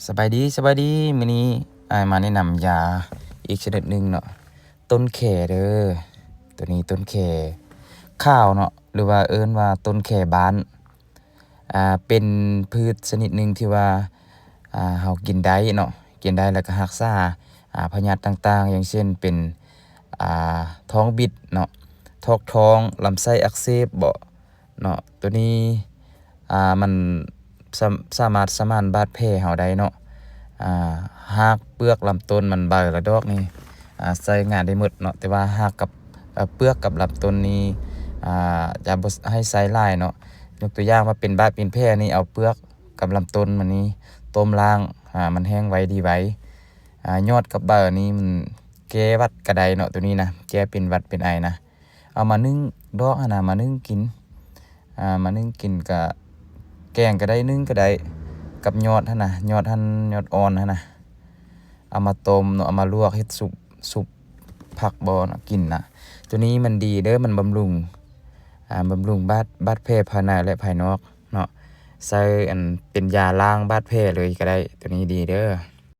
ສະບາຍດີ ສະບາຍດີ. ມື້ນີ້ອ້າຍມາແນະນຳຢາອີກຊະນິດໜຶ່ງເນາະ, ຕົ້ນແຄເດີ. ໂຕນີ້ຕົ້ນແຄຂາວເນາະ ຫຼືວ່າເອີ້ນວ່າຕົ້ນແຄບ້ານ. ອ່າ ເປັນພືດຊະນິດໜຶ່ງທີ່ວ່າ ອ່າ ເຮົາກິນໄດ້ເນາະ, ກິນໄດ້ ແລ້ວກໍຮັກສາ ອ່າ ພະຍາດຕ່າງໆ ຢ່າງເຊັ່ນເປັນ ອ່າ ທ້ອງບິດເນາະ, ຖອກທ້ອງ, ລຳໄສ້ອັກເສບບໍເນາະ. ໂຕນີ້ ອ່າ ມັນສາ ສາມາດສະໝານບາດແຜເຮົາໄດ້ເນາະ. ອ່າ ຮາກ ເປືອກ ລຳຕົ້ນມັນ ໃບ ແລະ ດອກນີ້ ອ່າ ໃຊ້ງານໄດ້ໝົດເນາະ, ແຕ່ວ່າຮາກກັບ ເອີ ເປືອກກັບລຳຕົ້ນນີ້ ອ່າ ຈະບໍ່ໃຫ້ໃຊ້ຫຼາຍເນາະ. ຍົກຕົວຢ່າງວ່າເປັນບາດເປັນແຜນີ້ ເອົາເປືອກກັບລຳຕົ້ນມັນນີ້ຕົ້ມລ້າງ ອ່າ ມັນແຫ້ງໄວດີໄວ. ອ່າ ຍອດກັບໃບນີ້ມັນແກ້ຫວັດກໍໄດ້ເນາະ, ໂຕນີ້ນະ ແກ້ເປັນຫວັດເປັນໄອນະ. ເອົາມາໜຶ້ງດອກຫັ້ນນະ ມາໜຶ້ງກິນ ອ່າ ມາໜຶ້ງກິນກະແກງກໍໄດ້ ໜຶ້ງກໍໄດ້ ກັບຍອດຫັ້ນນະ ຍອດຫັ້ນ ຍອດອ່ອນຫັ້ນນະ. ເອົາມາຕົ້ມເນາະ ເອົາມາລວກເຮັດຊຸບ ຊຸບຜັກບໍເນາະ ກິນນະ. ໂຕນີ້ມັນດີເດີ ມັນບຳລຸງ ອ່າ ບຳລຸງບາດ ບາດແຜພາຍໃນ ແລະ ພາຍນອກເນາະ. ໃຊ້ອັນເປັນຢາລ້າງບາດແຜເລີຍກໍໄດ້ ໂຕນີ້ດີເດີ.